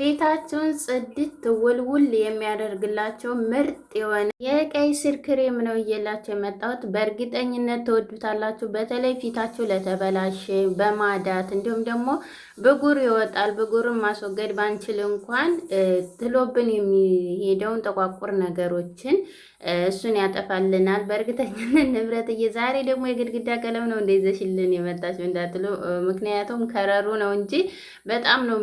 ፊታቸውን ጽድት ውልውል የሚያደርግላቸው ምርጥ የሆነ የቀይ ስር ክሬም ነው እየላቸው የመጣሁት። በእርግጠኝነት ትወዱታላችሁ። በተለይ ፊታችሁ ለተበላሸ በማዳት እንዲሁም ደግሞ ብጉር ይወጣል። ብጉርን ማስወገድ ባንችል እንኳን ትሎብን የሚሄደውን ጠቋቁር ነገሮችን እሱን ያጠፋልናል በእርግጠኝነት። ንብረትዬ ዛሬ ደግሞ የግድግዳ ቀለም ነው እንደይዘሽልን የመጣችው እንዳትሉ፣ ምክንያቱም ከረሩ ነው እንጂ በጣም ነው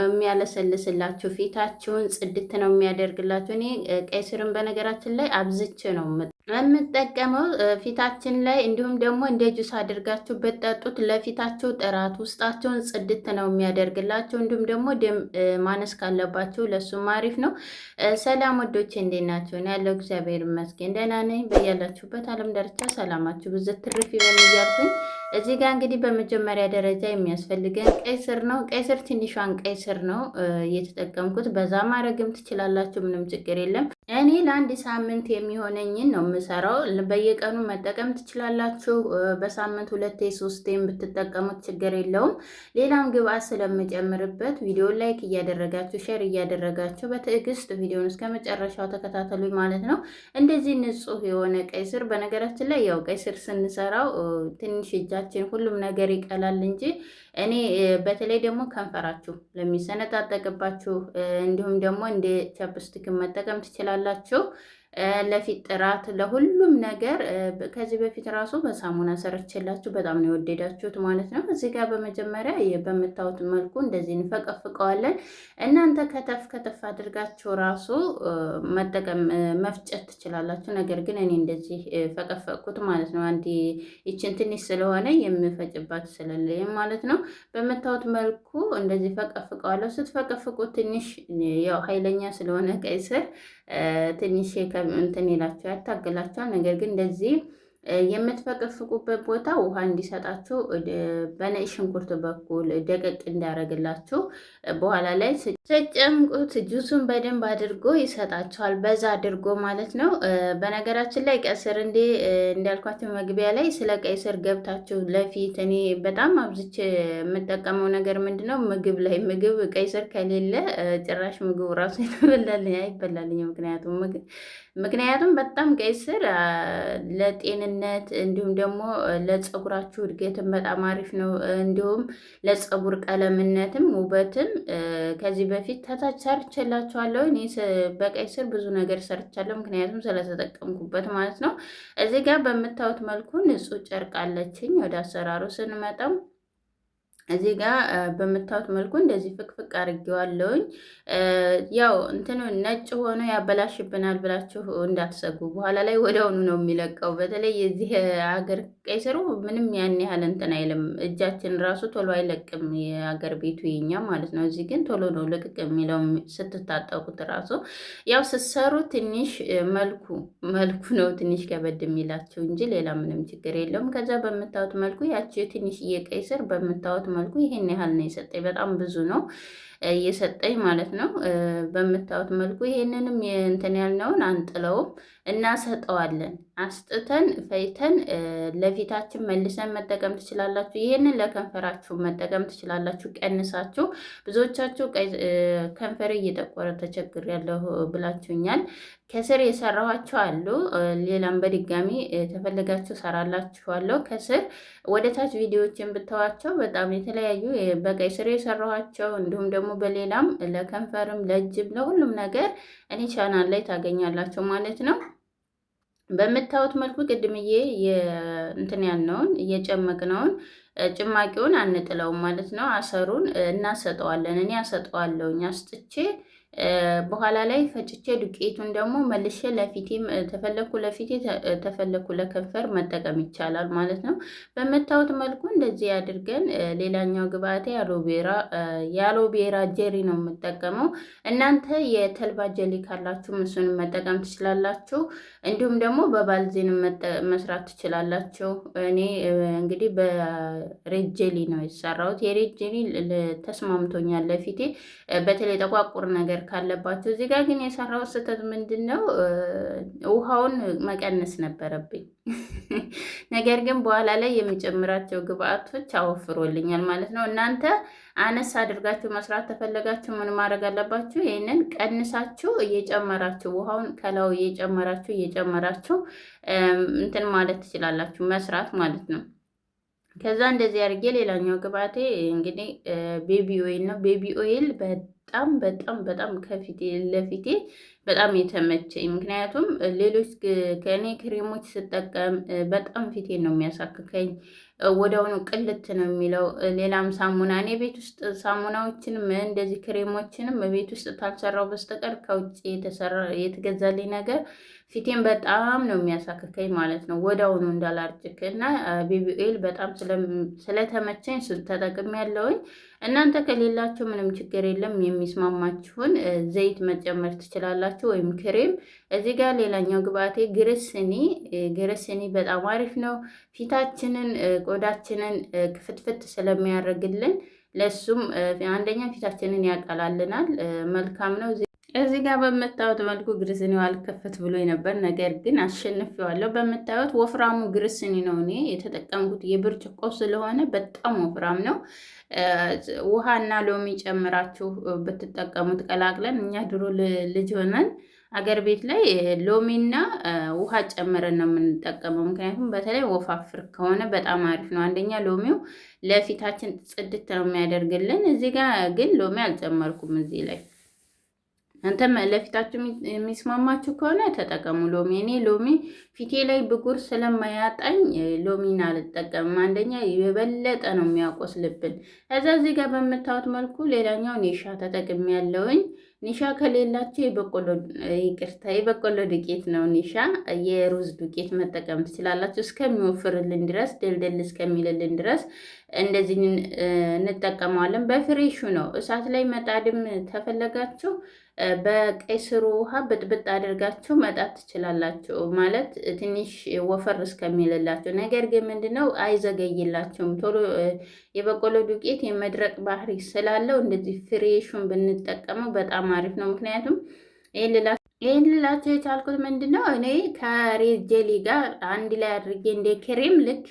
የሚያለሰልስላችሁ። ፊታችሁን ጽድት ነው የሚያደርግላችሁ። እኔ ቀይ ስርን በነገራችን ላይ አብዝቼ ነው የምጠቀመው ፊታችን ላይ እንዲሁም ደግሞ እንደ ጁስ አድርጋችሁ ብትጠጡት ለፊታችሁ ጥራት ውስጣቸውን ጽድት ነው የሚያደርግላችሁ። እንዲሁም ደግሞ ደም ማነስ ካለባችሁ ለሱም አሪፍ ነው። ሰላም ወዶቼ እንዴት ናቸው? እኔ ያለው እግዚአብሔር ይመስገን ደህና ነኝ። በያላችሁበት ዓለም ዳርቻ ሰላማችሁ ብዝት ትርፍ ይበል እያልኩኝ እዚህ ጋር እንግዲህ በመጀመሪያ ደረጃ የሚያስፈልገን ቀይ ስር ነው። ቀይ ስር ትንሿን ቀይ ስር ነው እየተጠቀምኩት። በዛ ማድረግም ትችላላችሁ፣ ምንም ችግር የለም። እኔ ለአንድ ሳምንት የሚሆነኝን ነው የምሰራው። በየቀኑ መጠቀም ትችላላችሁ። በሳምንት ሁለቴ ሶስቴም ብትጠቀሙት ችግር የለውም። ሌላም ግብአት ስለምጨምርበት ቪዲዮ like እያደረጋችሁ share እያደረጋችሁ በትዕግስት ቪዲዮን እስከ መጨረሻው ተከታተሉ ማለት ነው። እንደዚህ ንጹህ የሆነ ቀይ ስር በነገራችን ላይ ያው ቀይ ስር ስንሰራው ትንሽ እጃችን ሁሉም ነገር ይቀላል እንጂ እኔ በተለይ ደግሞ ከንፈራችሁ ለሚሰነጣጠቅባችሁ እንዲሁም ደግሞ እንደ chapstick መጠቀም ትችላላችሁ። ለፊት ጥራት ለሁሉም ነገር ከዚህ በፊት ራሱ በሳሙና ሰርቼላችሁ በጣም ነው የወደዳችሁት ማለት ነው። እዚህ ጋር በመጀመሪያ በምታዩት መልኩ እንደዚህ እንፈቀፍቀዋለን። እናንተ ከተፍ ከተፍ አድርጋችሁ ራሱ መጠቀም መፍጨት ትችላላችሁ። ነገር ግን እኔ እንደዚህ ፈቀፈቅኩት ማለት ነው። አንድ ይችን ትንሽ ስለሆነ የምፈጭባት ስለለይም ማለት ነው። በምታዩት መልኩ እንደዚህ ፈቀፍቀዋለሁ። ስትፈቀፍቁት ትንሽ ያው ኃይለኛ ስለሆነ ቀይ ስር ትንሽ እንትን ይላቸው ያታግላቸዋል። ነገር ግን እንደዚህ የምትፈቀፍቁበት ቦታ ውሃ እንዲሰጣችሁ በነጭ ሽንኩርት በኩል ደቀቅ እንዲያደርግላችሁ በኋላ ላይ ስትጨምቁት ጁሱን በደንብ አድርጎ ይሰጣችኋል። በዛ አድርጎ ማለት ነው። በነገራችን ላይ ቀይ ስር እንዴ እንዳልኳቸው መግቢያ ላይ ስለ ቀይ ስር ገብታችሁ ለፊት እኔ በጣም አብዝቼ የምጠቀመው ነገር ምንድነው ምግብ ላይ ምግብ ቀይ ስር ከሌለ ጭራሽ ምግቡ ራሱ ይበላልኝ አይበላልኝ። ምክንያቱም በጣም ቀይ ስር ለጤንነት እንዲሁም ደግሞ ለፀጉራችሁ እድገትም በጣም አሪፍ ነው። እንዲሁም ለፀጉር ቀለምነትም ውበትም ከዚህ በፊት ተታች ሰርቼላችኋለሁ። እኔ በቀይ ስር ብዙ ነገር ሰርቻለሁ፣ ምክንያቱም ስለተጠቀምኩበት ማለት ነው። እዚህ ጋር በምታዩት መልኩ ንጹህ ጨርቅ አለችኝ። ወደ አሰራሩ ስንመጣም እዚህ ጋር በምታዩት መልኩ እንደዚህ ፍቅፍቅ አድርጌዋለሁኝ። ያው እንትኑ ነጭ ሆኖ ያበላሽብናል ብላችሁ እንዳትሰጉ፣ በኋላ ላይ ወዲያውኑ ነው የሚለቀው። በተለይ የዚህ ሀገር ቀይ ስሩ ምንም ያን ያህል እንትን አይልም፣ እጃችን ራሱ ቶሎ አይለቅም፣ የሀገር ቤቱ የኛ ማለት ነው። እዚህ ግን ቶሎ ነው ልቅቅ የሚለው ስትታጠቁት ራሱ። ያው ስትሰሩ ትንሽ መልኩ መልኩ ነው ትንሽ ከበድ የሚላችሁ እንጂ ሌላ ምንም ችግር የለውም። ከዛ በምታዩት መልኩ ያቺ ትንሽዬ ቀይ ስር በምታዩት መልኩ ይሄን ያህል ነው የሰጠኝ። በጣም ብዙ ነው እየሰጠኝ ማለት ነው። በምታዩት መልኩ ይሄንንም እንትን ያልነውን አንጥለውም፣ እናሰጠዋለን። አስጥተን ፈይተን ለፊታችን መልሰን መጠቀም ትችላላችሁ። ይሄንን ለከንፈራችሁ መጠቀም ትችላላችሁ፣ ቀንሳችሁ። ብዙዎቻችሁ ከንፈሬ እየጠቆረ ተቸግሬያለሁ ብላችሁኛል። ከስር የሰራኋቸው አሉ። ሌላም በድጋሚ ተፈልጋችሁ ሰራላችኋለሁ። ከስር ወደ ታች ቪዲዮዎችን ብተዋቸው በጣም የተለያዩ በቀይ ስር የሰራኋቸው እንዲሁም ደግሞ በሌላም ለከንፈርም ለእጅም ለሁሉም ነገር እኔ ቻናል ላይ ታገኛላችሁ ማለት ነው። በምታዩት መልኩ ቅድምዬ እንትን ያልነውን እየጨመቅነውን ጭማቂውን አንጥለውም ማለት ነው። አሰሩን እናሰጠዋለን። እኔ አሰጠዋለሁኝ አስጥቼ በኋላ ላይ ፈጭቼ ዱቄቱን ደግሞ መልሼ ለፊቴም ተፈለኩ ለፊቴ ተፈለኩ ለከንፈር መጠቀም ይቻላል ማለት ነው። በምታዩት መልኩ እንደዚህ አድርገን ሌላኛው ግብአቴ የ aloe vera jelly ነው የምጠቀመው። እናንተ የተልባ jelly ካላችሁ እሱን መጠቀም ትችላላችሁ። እንዲሁም ደግሞ በባልዚን መስራት ትችላላችሁ። እኔ እንግዲህ በ red jelly ነው የሰራሁት። የ red jelly ተስማምቶኛል ለፊቴ በተለይ ጠቋቁር ነገር ካለባችሁ። እዚህ ጋር ግን የሰራው ስህተት ምንድን ነው? ውሃውን መቀነስ ነበረብኝ። ነገር ግን በኋላ ላይ የሚጨምራቸው ግብአቶች አወፍሮልኛል ማለት ነው። እናንተ አነስ አድርጋችሁ መስራት ተፈለጋችሁ ምን ማድረግ አለባችሁ? ይህንን ቀንሳችሁ እየጨመራችሁ ውሃውን ከላዩ እየጨመራችሁ እየጨመራችሁ እንትን ማለት ትችላላችሁ፣ መስራት ማለት ነው። ከዛ እንደዚህ አድርጌ ሌላኛው ግብአቴ እንግዲህ baby oil ነው። Baby oil በጣም በጣም በጣም ከፊቴ ለፊቴ በጣም የተመቸኝ፣ ምክንያቱም ሌሎች ከእኔ ክሬሞች ስጠቀም በጣም ፊቴን ነው የሚያሳክከኝ፣ ወዲያውኑ ቅልት ነው የሚለው። ሌላም ሳሙና እኔ ቤት ውስጥ ሳሙናዎችንም እንደዚህ ክሬሞችንም ቤት ውስጥ ታልሰራው በስተቀር ከውጭ የተገዛልኝ ነገር ፊቴን በጣም ነው የሚያሳክከኝ ማለት ነው፣ ወዲያውኑ እንዳላርጅክ እና baby oil በጣም ስለተመቸኝ ተጠቅሜ ያለውኝ። እናንተ ከሌላችሁ ምንም ችግር የለም፣ የሚስማማችሁን ዘይት መጨመር ትችላላችሁ ወይም ክሬም። እዚህ ጋር ሌላኛው ግብአቴ ግርስኒ፣ ግርስኒ በጣም አሪፍ ነው። ፊታችንን ቆዳችንን ክፍትፍት ስለሚያደርግልን ለሱም አንደኛ ፊታችንን ያቀላልናል፣ መልካም ነው። እዚህ ጋር በምታዩት መልኩ ግርስኒው አልከፈት ብሎ ነበር፣ ነገር ግን አሸንፌዋለሁ። በምታዩት ወፍራሙ ግርስኒ ነው እኔ የተጠቀምኩት፣ የብርጭቆ ስለሆነ በጣም ወፍራም ነው። ውሃና ሎሚ ጨምራችሁ ብትጠቀሙት ቀላቅለን፣ እኛ ድሮ ልጅ ሆነን አገር ቤት ላይ ሎሚና ውሃ ጨምረን ነው የምንጠቀመው። ምክንያቱም በተለይ ወፋፍር ከሆነ በጣም አሪፍ ነው። አንደኛ ሎሚው ለፊታችን ጽድት ነው የሚያደርግልን። እዚህ ጋር ግን ሎሚ አልጨመርኩም እዚህ ላይ። እናንተም ለፊታችሁ የሚስማማችሁ ከሆነ ተጠቀሙ ሎሚ። እኔ ሎሚ ፊቴ ላይ ብጉር ስለማያጣኝ ሎሚን አልጠቀምም። አንደኛ የበለጠ ነው የሚያቆስልብን። ከዛ እዚህ ጋር በምታዩት መልኩ ሌላኛው ኒሻ ተጠቅሜ ያለውኝ። ኒሻ ከሌላችሁ የበቆሎ፣ ይቅርታ፣ የበቆሎ ዱቄት ነው ኒሻ፣ የሩዝ ዱቄት መጠቀም ትችላላችሁ። እስከሚወፍርልን ድረስ፣ ድልድል እስከሚልልን ድረስ እንደዚህ እንጠቀመዋለን። በ fresh ኡ ነው። እሳት ላይ መጣድም ተፈለጋችሁ በቀይ ስሩ ውሃ ብጥብጥ አድርጋችሁ መጣት ትችላላችሁ። ማለት ትንሽ ወፈር እስከሚልላችሁ። ነገር ግን ምንድነው አይዘገይላችሁም። ቶሎ የበቆሎ ዱቄት የመድረቅ ባህሪ ስላለው እንደዚህ fresh ኡን ብንጠቀመው በጣም አሪፍ ነው። ምክንያቱም ይህን ልላቸው የቻልኩት ምንድነው እኔ ከ red jelly ጋር አንድ ላይ አድርጌ እንደ ክሬም ልክ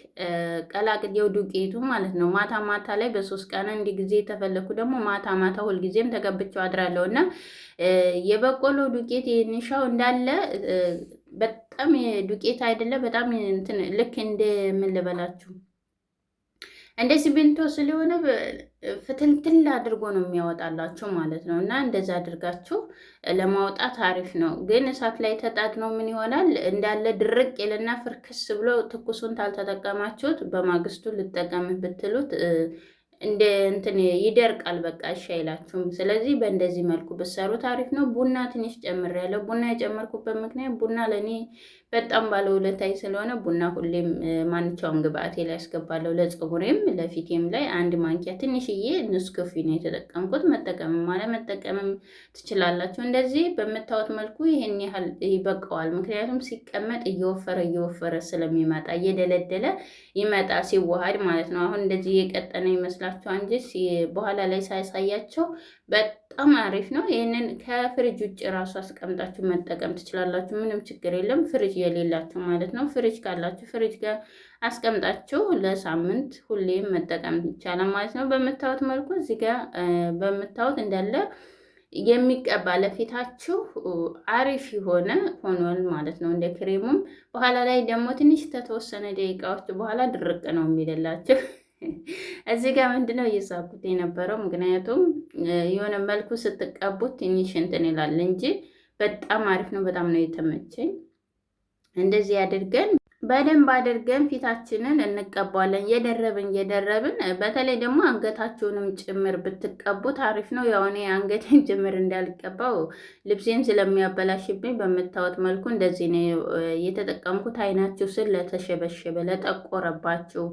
ቀላቅዬው ዱቄቱ ማለት ነው። ማታ ማታ ላይ በ3 ቀን አንድ ጊዜ፣ የተፈለኩ ደግሞ ማታ ማታ ሁልጊዜም ተቀብቼው አድራለሁ እና የበቆሎ ዱቄት የኒሻው እንዳለ በጣም ዱቄት አይደለ፣ በጣም እንትን ልክ እንደ ምን ልበላችሁ እንደ ሲሚንቶ ስለሆነ ፍትልትል አድርጎ ነው የሚያወጣላችሁ ማለት ነው። እና እንደዛ አድርጋችሁ ለማውጣት አሪፍ ነው። ግን እሳት ላይ ተጣድ ነው ምን ይሆናል እንዳለ ድርቅ ይልና ፍርክስ ብሎ ትኩሱን ታልተጠቀማችሁት በማግስቱ ልጠቀምህ ብትሉት እንደ እንትን ይደርቃል። በቃ እሺ አይላችሁም። ስለዚህ በእንደዚህ መልኩ ብትሰሩት አሪፍ ነው። ቡና ትንሽ ጨምሬያለሁ። ቡና የጨመርኩበት ምክንያት ቡና ለእኔ በጣም ባለውለታዬ ስለሆነ ቡና ሁሌም ማንኛውም ግብአቴ ላይ ያስገባለሁ። ለፀጉሬም ለፊቴም ላይ አንድ ማንኪያ ትንሽዬ ንስኮፊ ነው የተጠቀምኩት። መጠቀምም አለመጠቀምም ትችላላችሁ። እንደዚህ በምታዩት መልኩ ይሄን ያህል ይበቃዋል። ምክንያቱም ሲቀመጥ እየወፈረ እየወፈረ ስለሚመጣ እየደለደለ ይመጣ ሲዋሃድ ማለት ነው። አሁን እንደዚህ እየቀጠነ ይመስላችኋል እንጂ በኋላ ላይ ሳያሳያቸው በጣም አሪፍ ነው። ይህንን ከፍሪጅ ውጭ ራሱ አስቀምጣችሁ መጠቀም ትችላላችሁ። ምንም ችግር የለም። ፍሪጅ የሌላችሁ ማለት ነው። ፍሪጅ ካላችሁ ፍሪጅ ጋር አስቀምጣችሁ ለሳምንት ሁሌም መጠቀም ይቻላል ማለት ነው። በምታዩት መልኩ እዚህ ጋር በምታዩት እንዳለ የሚቀባ ለፊታችሁ አሪፍ የሆነ ሆኗል ማለት ነው። እንደ ክሬሙም በኋላ ላይ ደግሞ ትንሽ ተተወሰነ ደቂቃዎች በኋላ ድርቅ ነው የሚልላችሁ። እዚህ ጋር ምንድነው እየሳኩት የነበረው? ምክንያቱም የሆነ መልኩ ስትቀቡት ትንሽ እንትን ይላል እንጂ በጣም አሪፍ ነው። በጣም ነው የተመቸኝ። እንደዚህ አድርገን በደንብ አድርገን ፊታችንን እንቀባዋለን። እየደረብን እየደረብን በተለይ ደግሞ አንገታችሁንም ጭምር ብትቀቡት አሪፍ ነው። ያው እኔ አንገቴን ጭምር እንዳልቀባው ልብሴን ስለሚያበላሽብኝ በምታዩት መልኩ እንደዚህ ነው የተጠቀምኩት። አይናችሁ ስር ለተሸበሸበ፣ ለጠቆረባችሁ፣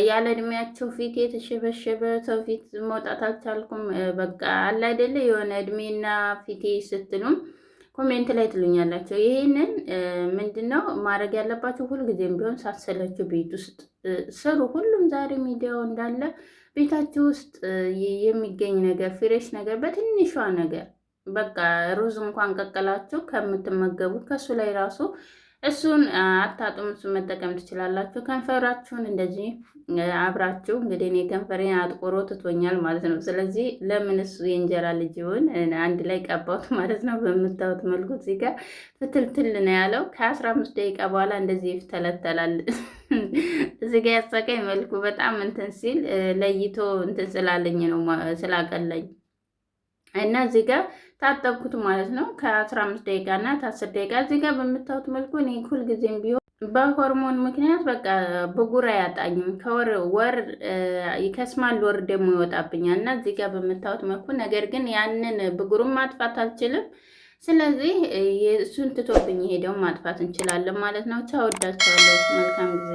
ያለ እድሜያችሁ ፊት የተሸበሸበ ሰው ፊት መውጣት አልቻልኩም፣ በቃ አለ አይደለ የሆነ እድሜና ፊቴ ስትሉም comment ላይ ትሉኛላችሁ። ይሄንን ምንድነው ማድረግ ያለባችሁ? ሁልጊዜም ቢሆን ሳትሰለችሁ ቤት ውስጥ ስሩ። ሁሉም ዛሬ ሚዲያው እንዳለ ቤታችሁ ውስጥ የሚገኝ ነገር fresh ነገር በትንሿ ነገር በቃ ሩዝ እንኳን ቀቀላችሁ ከምትመገቡ ከሱ ላይ ራሱ እሱን አታጡም። እሱን መጠቀም ትችላላችሁ። ከንፈራችሁን እንደዚህ አብራችሁ እንግዲህ እኔ ከንፈሬን አጥቁሮ ትቶኛል ማለት ነው። ስለዚህ ለምን እሱ የእንጀራ ልጅ ይሁን አንድ ላይ ቀባሁት ማለት ነው። በምታዩት መልኩ እዚህ ጋር ፍትልትል ነው ያለው። ከ15 ደቂቃ በኋላ እንደዚህ ይፍተለተላል። እዚህ ጋር ያሳቀኝ መልኩ በጣም እንትን ሲል ለይቶ እንትን ስላለኝ ነው ስላቀለኝ እና እዚህ ጋር ታጠብኩት ማለት ነው። ከ15 ደቂቃ እና ከ10 ደቂቃ እዚህ ጋር በምታዩት መልኩ እኔ ሁልጊዜም ቢሆን በሆርሞን ምክንያት በቃ ብጉር አያጣኝም። ከወር ወር ይከስማል፣ ወር ደግሞ ይወጣብኛል። እና እዚህ ጋር በምታዩት መልኩ ነገር ግን ያንን ብጉሩን ማጥፋት አልችልም። ስለዚህ እሱን ትቶብኝ ሄደው ማጥፋት እንችላለን ማለት ነው። ቻው፣ ወዳችኋለሁ። መልካም ጊዜ።